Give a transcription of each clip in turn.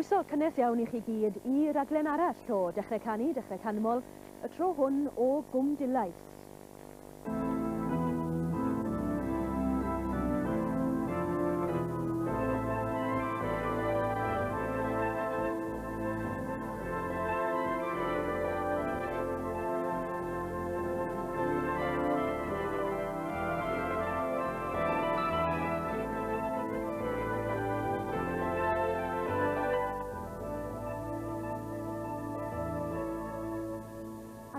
Croeso cynnes iawn i chi gyd i raglen arall o Dechrau Canu, Dechrau Canmol, y tro hwn o Gwm Dulais.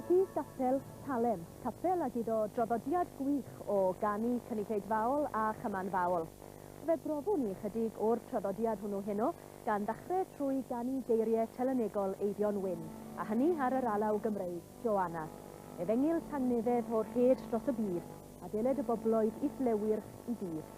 Ac i Gapel Salem, capel ag iddo draddodiad gwych o ganu cynulleidfaol a chymanfaol. Fe brofwn ni chydig o'r traddodiad hwnnw heno, gan ddechrau trwy ganu geiriau telynegol Eifion Wyn, a hynny ar yr alaw Gymreig, Joanna. Efengyl tangnefedd o'r rhed dros y byd, a deled y bobloedd i'th lewyrch i gyd.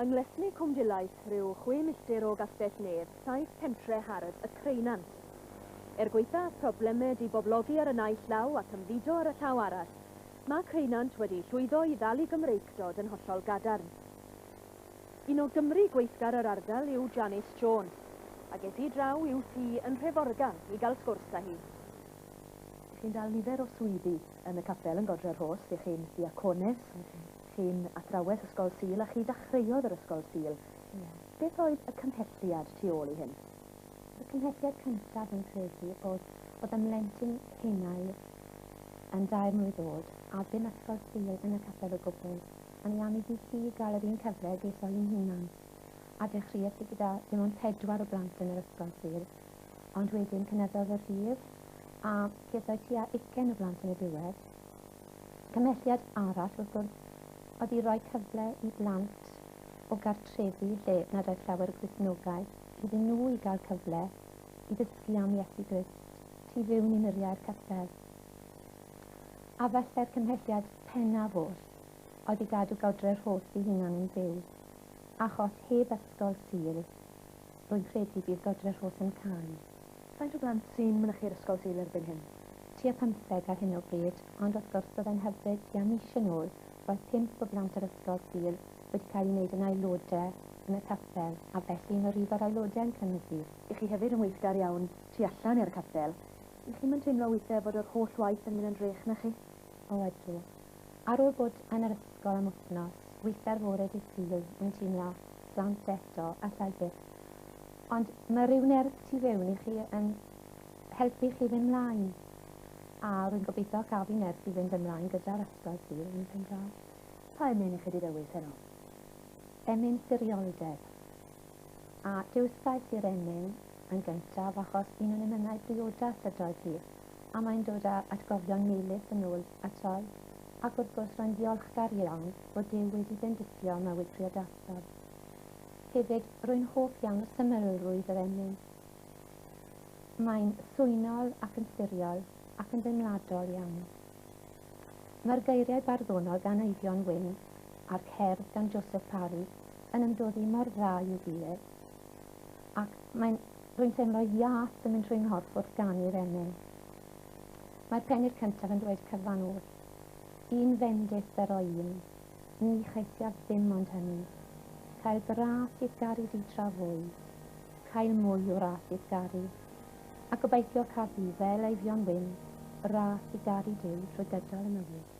Yng Nglesni Cwm Dulais, rhyw 6 milltir o Gastell Nedd, saif pentre hardd y Creunant. Er gwaetha problemau diboblogi ar y naill law ac ymfudo ar y llaw arall, mae Creunant wedi llwyddo i ddal i Gymreictod yn hollol gadarn. Un o Gymry gweithgar yr ardal yw Janice Jones, a ges i draw i'w thŷ yn Nhreforgan i gael sgwrs â hi. Chi'n dal nifer o swyddi yn y capel yn Godre'r Rhos, ych chi'n ddiacones, chi'n athrawes Ysgol Sul a chi ddechreuodd yr Ysgol Sul. Yeah. Beth oedd y cymhelliad tu ôl i hyn? Y cymhelliad cyntaf yn credu oedd ym mhlentyn henau yn 3 mlwydd oed a ddim Ysgol Sul yn y capel o gwbl. A ni am iddi hi gael yr un cyfle ges o hi'n hunan. A dechreuais i gyda dim ond 4 o blant yn yr Ysgol Sul. Ond wedyn cynyddodd y rhif a ges i tua 20 o blant yn y diwedd. Cymhelliad arall wrth gwrs oedd i roi cyfle i blant o gartrefi lle nad oedd llawer o Gristnogaeth iddyn nhw i gael cyfle i ddysgu am Iesu Grist tu fewn i muriau'r capel. A felly'r cymhelliad pennaf oll oedd i gadw Godre'r Rhos ei hunan yn fyw, achos heb Ysgol Sul, rwy'n credu bydd Godre'r Rhos yn cau. Faint o blant sy'n mynychu'r Ysgol Sul erbyn hyn? Tua 15 ar hyn o bryd, ond wrth gwrs byddai'n hyfryd tua mis yn ôl, roedd 5 o blant yr Ysgol Sul wedi cael ei wneud yn aelodau yn y capel, a felly mae rhif yr aelodau yn cynyddu. Ych chi hefyd yn weithgar iawn tu allan i'r capel. Ych chi'm yn teimlo weithiau fod yr holl waith yn mynd yn drech na chi? O ydw. Ar ôl bod yn yr ysgol am wythnos, weithiau'r fore dydd Sul yn teimlo blant eto, allai byth. Ond mae rhyw nerth tu fewn i chi yn helpu chi fynd mlaen. A rwy'n gobeithio cael fi nerth i fynd ymlaen gyda'r Ysgol Sul yn pen draw. Pa emyn i chi wedi dewis heno? Emyn Sirioldeb. A dewisais i'r emyn yn gyntaf achos un o'n emynau briodas ydoedd hi, a mae'n dod â atgofion melys yn ôl ato. Ac wrth gwrs rwy'n ddiolchgar iawn bod Duw wedi bendithio mywyd priodasol. Hefyd, rwy'n hoff iawn o symlrwydd yr emyn. Mae'n swynol ac yn siriol ac yn deimladol iawn. Mae'r geiriau barddonol gan Eifion Wyn a'r cerdd gan Joseph Parry yn ymdoddi mor dda i'w gilydd, ac mae'n, rwy'n teimlo ias yn mynd trwy nghorff wrth ganu'r emyn. Mae'r pennill cyntaf yn dweud cyfan oll. Un fendith ddyro un, ni cheisiaf ddim ond hynny. Cael gras i'th garu di tra fwy, cael mwy o ras i'th garu. A gobeithio caf fi, fel Eifion Wyn, ras i garu Duw trwy gydol y mywyd.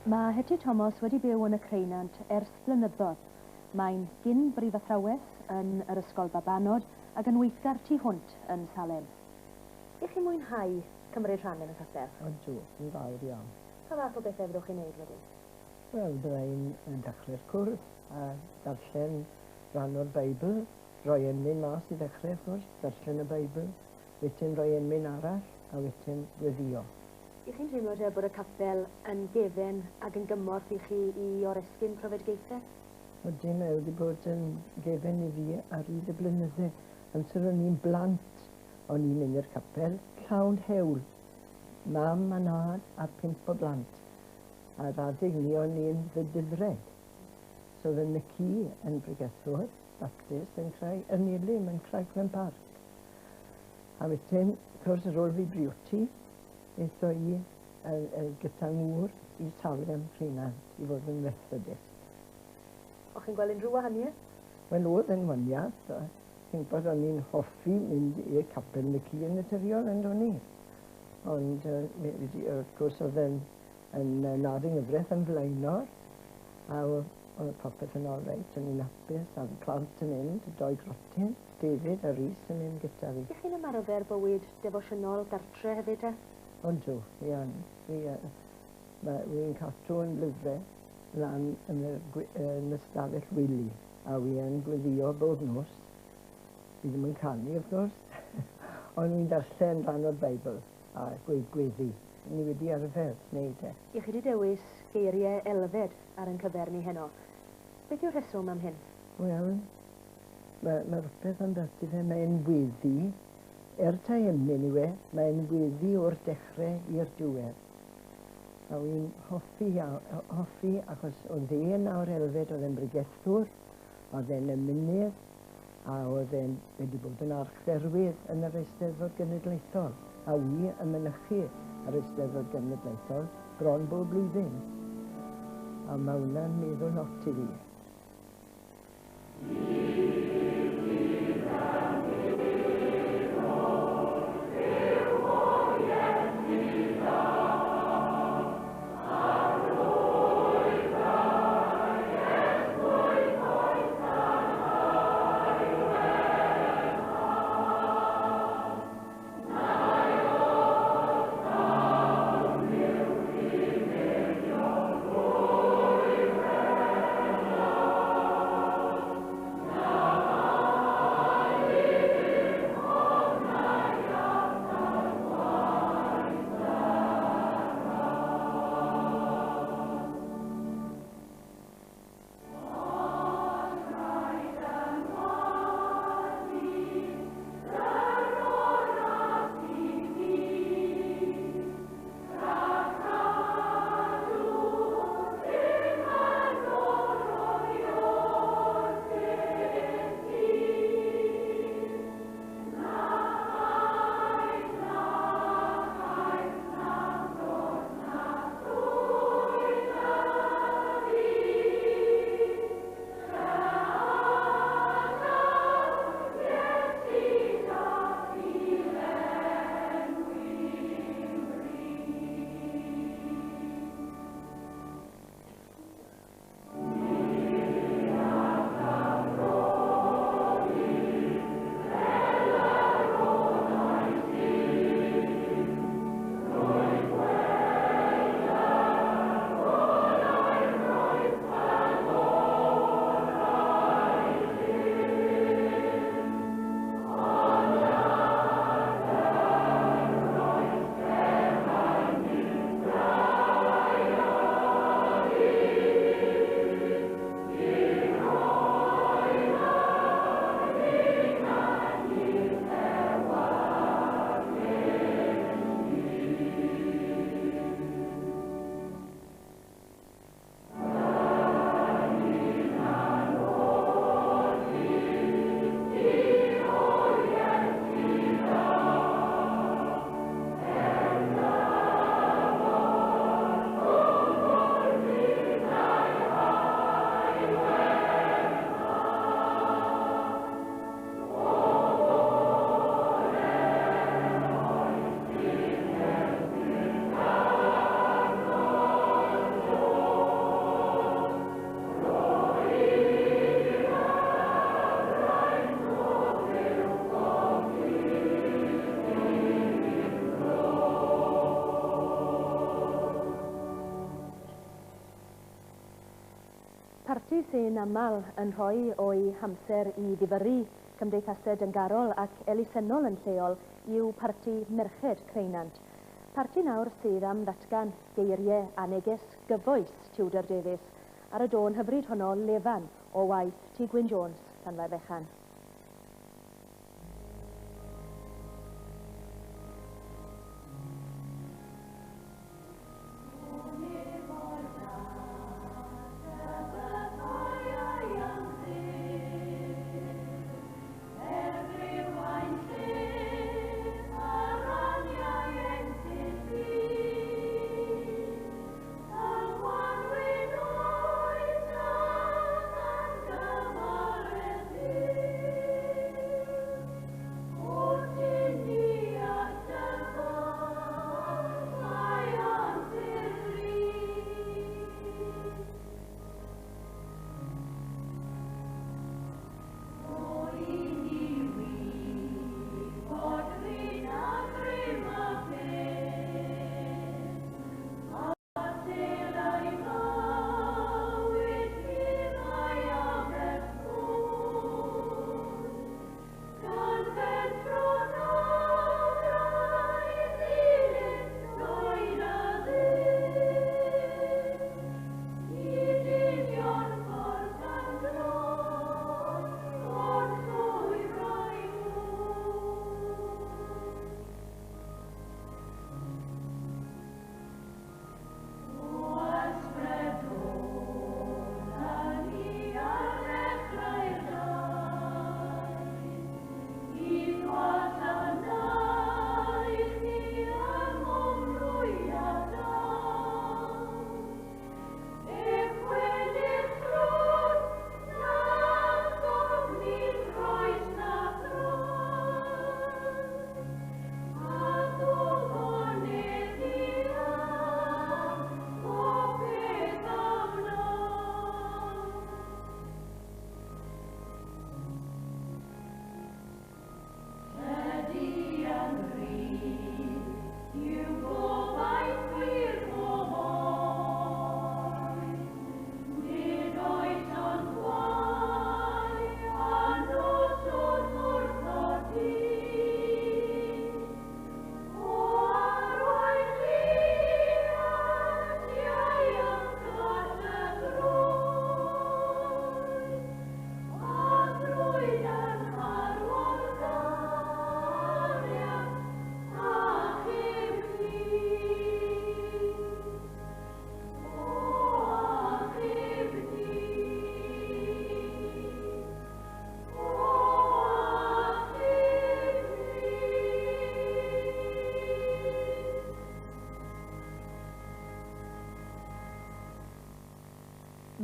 Mae Hetty Thomas wedi byw yn y Creunant ers blynyddoedd. Mae'n gyn brifathrawes yn yr Ysgol Babanod ac yn weithgar tu hwnt yn Salem. I chi mwynhau cymryd rhan yn y capel? Ydw, yn fawr iawn. Pa fath o bethau fyddwch chi'n neud wedyn? Wel, bydda i'n yn dechrau'r cwrdd a darllen rhan o'r Beibl, rhoi emyn mas i ddechrau, wrth gwrs, darllen y Beibl, wedyn rhoi emyn arall a wedyn gweddio. I chi'n teimlo te bod y capel yn gefen ac yn gymorth i chi i oresgyn profedigaethau? Ydyn, mae wedi bod yn gefen i fi ar hyd y blynydde. Amser o'n i'n blant, o'n i'n mynd i'r capel, llawn hewl. Mam a nhad a 5 o blant. A'r adeg ni o'n i'n fydyddreg. So oedd y ci yn bregethwr, Baptist, yn creu, yn Elim, yn Craigwen Park. A wedyn, wrth gwrs, ar ôl fi brioti, aetho i gyda ngŵr i Salem Creunant i fod yn Methodist. O'ch chi'n gweld unrhyw wahaniaeth? Wel, oedd yn wahaniaeth. Chi'n gwybod, o'n i'n hoffi mynd i'r capel yn y ci yn naturiol, yn o'n i. Ond, wrth gwrs, oedd yn nad yng nghyfraith yn flaenor, a oedd popeth yn all reit, o'n i'n hapus, a'r plant yn mynd, y doi grotyn, David a Rhys yn mynd gyda fi. Ych chi'n ymarfer bywyd defosiynol gartre hefyd, e? Ydw, iawn. Wi'n cadw yn lyfrau lan yn yn y stafell wely, a wi yn gweddio bob nos. Fi ddim yn canu, wrth gwrs, ond wi'n darllen rhan o'r Beibl a gweud gweddi. Ni wedi arfer wneud e. I chi wedi dewis geiriau Elfed ar ein cyfer ni heno. Beth yw'r rheswm am hyn? Wel, Mae rhywbeth amdano fe, mae'n weddi, tae emyn yw e, mae'n weddi o'r dechrau i'r diwedd. A wy'n hoffi achos oedd e'n awr Elfed, oedd e'n bregethwr, oedd e'n emynydd, a oedd e'n wedi bod yn archdderwydd yn yr Eisteddfod Genedlaethol. A wi yn mynychu yr Eisteddfod Genedlaethol bron bob blwyddyn. A mae hwnna'n meddwl lot i fi. Parti sy'n aml yn rhoi o'i hamser i ddifyrru cymdeithasau dyngarol ac elusennol yn lleol yw Parti Merched Creunant. Parti nawr sydd am ddatgan geiriau a neges gyfoes Tudor Davies ar y dôn hyfryd honno Lefan o waith T. Gwyn Jones, Llanfairfechan. Thank you.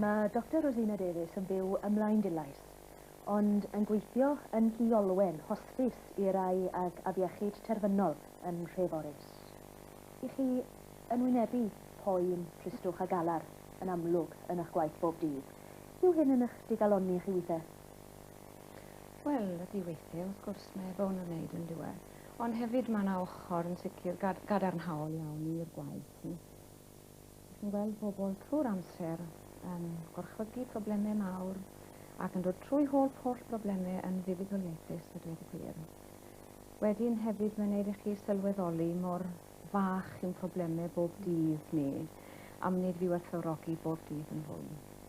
Mae Dr Rosina Davies yn byw ym Mlaendulais, ond yn gweithio yn Nhŷ Olwen, hosbis i rai ag afiechyd terfynol yn Nhreforys. I chi yn wynebu poen, tristwch a galar yn amlwg yn eich gwaith bob dydd. Yw hyn yn eich digalonni chi weithiau? Wel, ydy weithiau, wrth gwrs, mae e bown yn wneud yn diwedd. Ond hefyd mae yna ochr yn sicr gadarnhaol iawn i'r gwaith. Chi'n gweld bobl trwy'r amser yn gorchfygu problemau mawr ac yn dod trwy holl broblemau yn fuddugoliaethus, a dweud y gwir. Wedyn hefyd mae'n gwneud i chi sylweddoli mor fach yw'n problemau bob dydd ni, a mae'n gwneud fi werthfawrogi bob dydd yn fwy.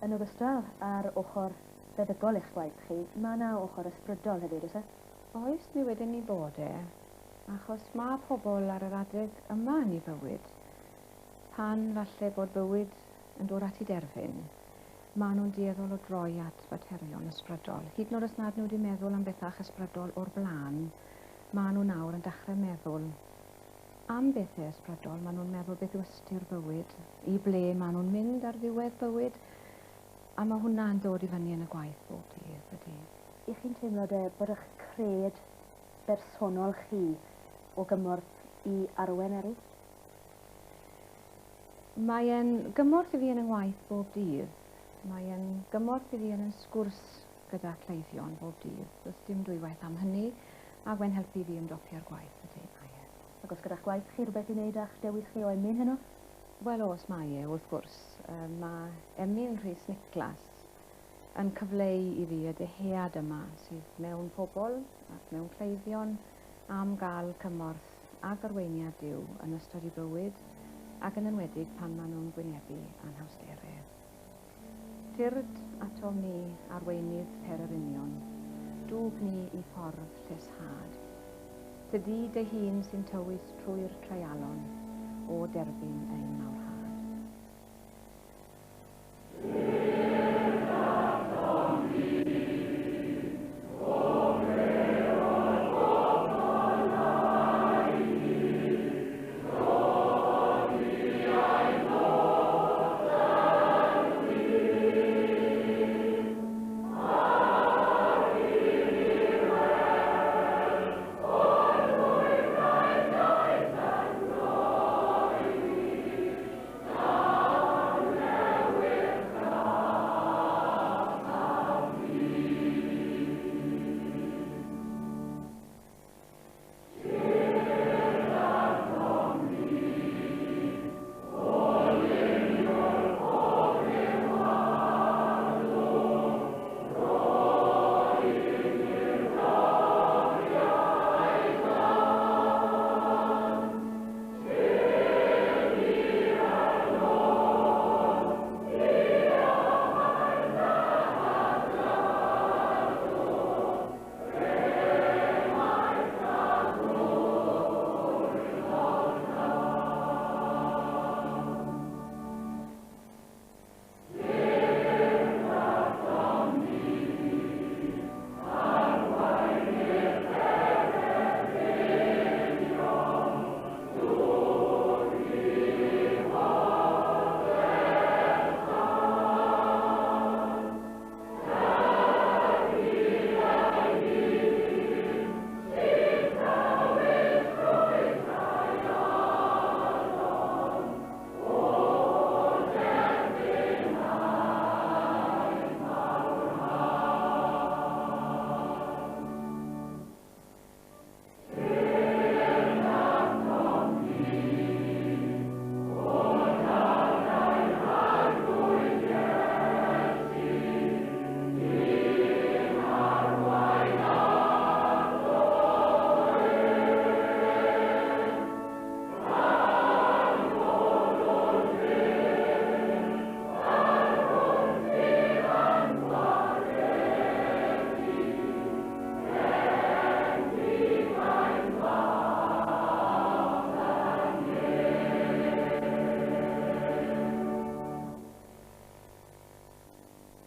Yn ogystal â'r ochr feddygol eich gwaith chi, mae yna ochr ysbrydol hefyd, oes e? Oes, mi wedyn ni bod e, achos mae pobl ar yr adeg yma yn ei fywyd, pan falle bod bywyd yn dod at ei derfyn, maen nhw'n dueddol o droi at faterion ysbrydol. Hyd yn oed os nad nhw wedi meddwl am bethach ysbrydol o'r blaen, maen nhw nawr yn dechrau meddwl am bethau ysbrydol. Maen nhw'n meddwl beth yw ystyr bywyd, i ble maen nhw'n mynd ar ddiwedd bywyd, a mae hwnna'n dod i fyny yn y gwaith bob dydd, ydy. I chi'n teimlo de bod eich cred bersonol chi o gymorth i arwen eraill? Mae e'n gymorth i fi yn 'y ngwaith bob dydd. Mae e'n gymorth i fi yn 'yn sgwrs gyda cleifion bob dydd. Does dim dwywaith am hynny, ac mae'n helpu fi ymdopi â'r gwaith, ydy, mae e. Ac oes gyda'ch gwaith chi rhywbeth i wneud â'ch dewis chi o emyn heno? Wel, oes, mae e, wrth gwrs. Mae emyn Rhys Niclas yn cyfleu i fi y dyhead yma sydd mewn pobl ac mewn cleifion am gael cymorth ac arweiniad Duw yn ystod eu bywyd ac yn enwedig pan maen nhw'n gwynebu anhawsterau. Tyrd atom ni, arweinydd pererinion, dwg ni i ffordd lleshad. Tydi dy hun sy'n tywys trwy'r treialon o derbyn ein mawrhad.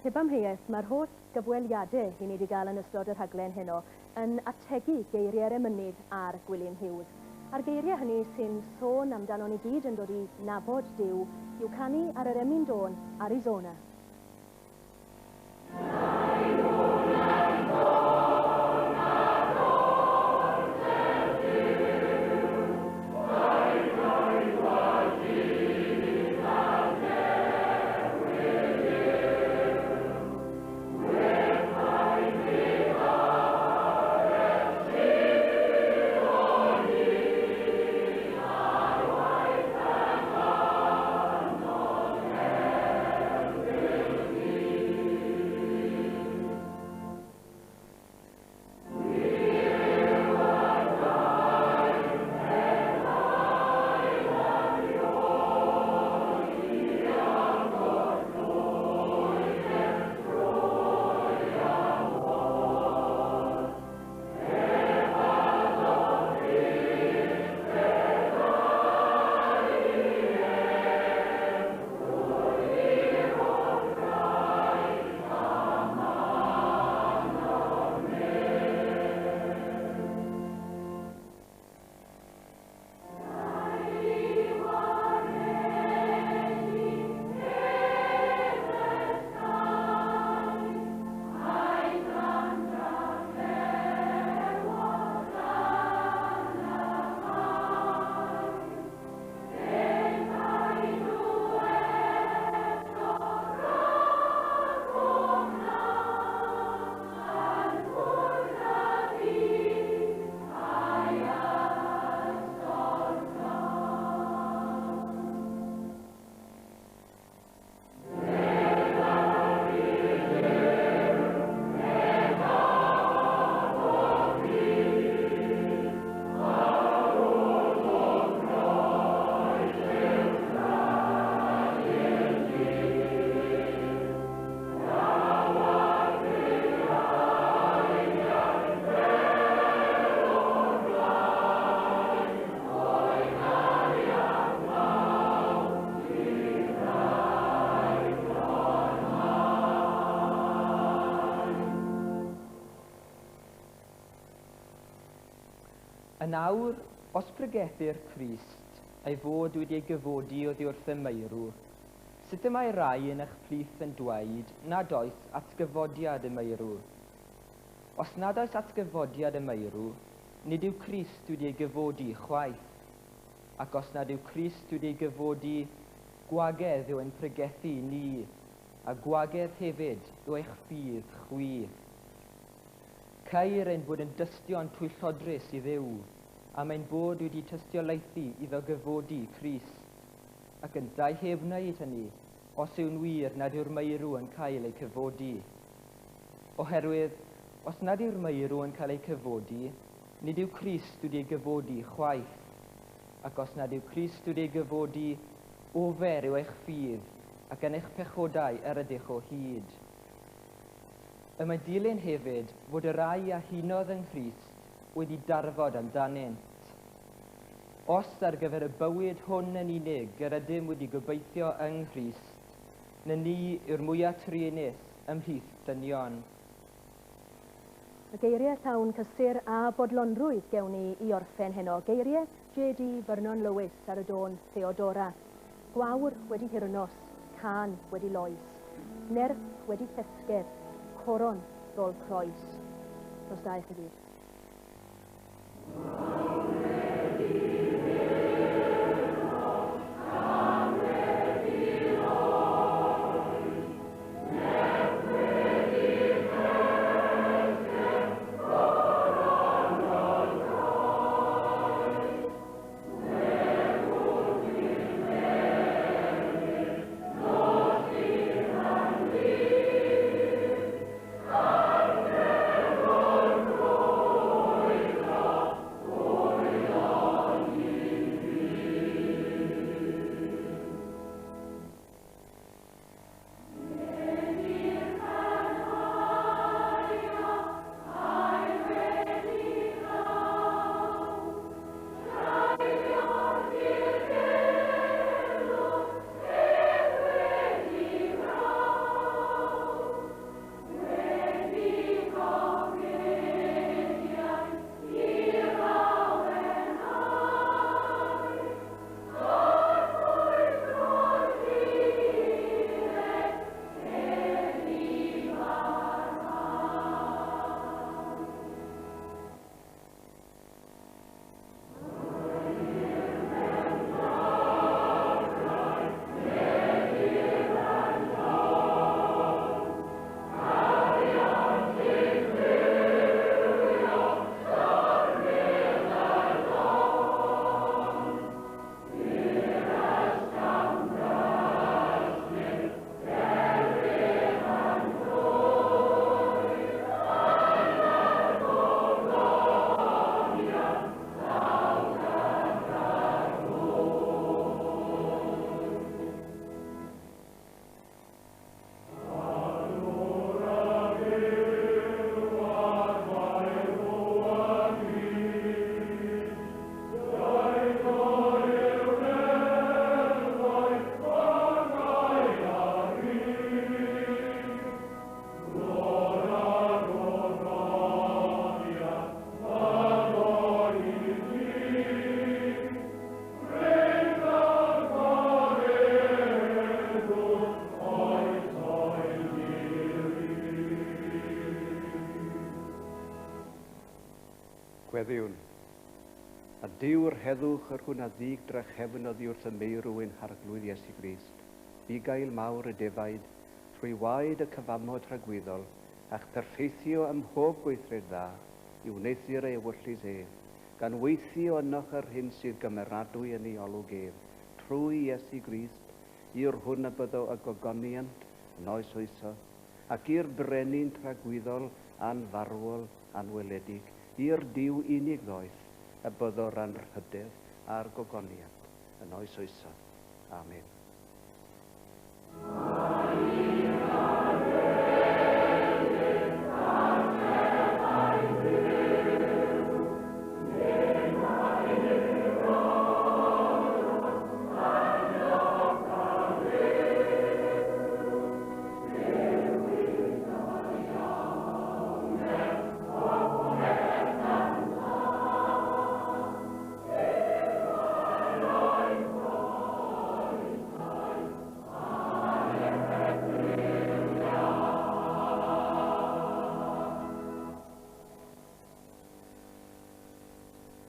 Heb amheuaeth, mae'r holl gyfweliadau i ni wedi gael yn ystod y rhaglen heno yn ategu geiriau'r emynydd a'r Gwilym Hughes. A'r geiriau hynny sy'n sôn amdano ni gyd yn dod i nabod Duw i'w canu ar yr emyn dôn Arizona. Yn awr, os pregethu'r Crist, ei fod wedi ei gyfodi oddi wrth y meirw, sut y mae rai yn eich plith yn dweud nad oes atgyfodiad y meirw? Os nad oes atgyfodiad y meirw, nid yw Crist wedi ei gyfodi chwaith. Ac os nad yw Crist wedi ei gyfodi, gwagedd yw ein pregethu ni, a gwagedd hefyd yw eich ffydd chwi. Ceir ein bod yn dystion twyllodrus i Dduw, a mae'n bod wedi tystiolaethu iddo gyfodi Crist, ac yntau heb wneud hynny, os yw'n wir nad yw'r meirw yn cael ei cyfodi. Oherwydd, os nad yw'r meirw yn cael ei cyfodi, nid yw Crist wedi ei gyfodi chwaith. Ac os nad yw Crist wedi ei gyfodi, ofer yw eich ffydd, ac yn eich pechodau yr ydych o hyd. Y mae dilyn hefyd fod y rai a hunodd yng Nghrist wedi darfod amdanynt. Os ar gyfer y bywyd hwn yn unig yr ydym wedi gobeithio yng Nghrist, na ni yw'r mwyaf truenus ymhlith dynion. Y geiriau llawn cysur a bodlonrwydd gewn ni i orffen heno. Geiriau J.D. Vernon Lewis ar y dôn Theodora. Gwawr wedi hirnos, cân wedi loes, nerth wedi llesgedd, coron ddol croes. Nos da i chi gyd. Gweddiwn. A Duw'r heddwch yr hwn a ddig drachefn oddi wrth y meirw ein Harglwydd Iesu Grist, bugail mawr y defaid, trwy waed y cyfamod tragwyddol, a'ch perffeithio ym mhob gweithred dda, i wneuthur ei ewyllys ef, gan weithio ynoch yr hyn sydd gymeradwy yn ei olwg ef, trwy Iesu Grist, i'r hwn y byddo y gogoniant yn oes oesoedd, ac i'r brenin tragwyddol, anfarwol, anweledig, i'r Duw unig ddoeth, y byddo anrhydedd a'r gogoniant yn oes oesoedd. Amen.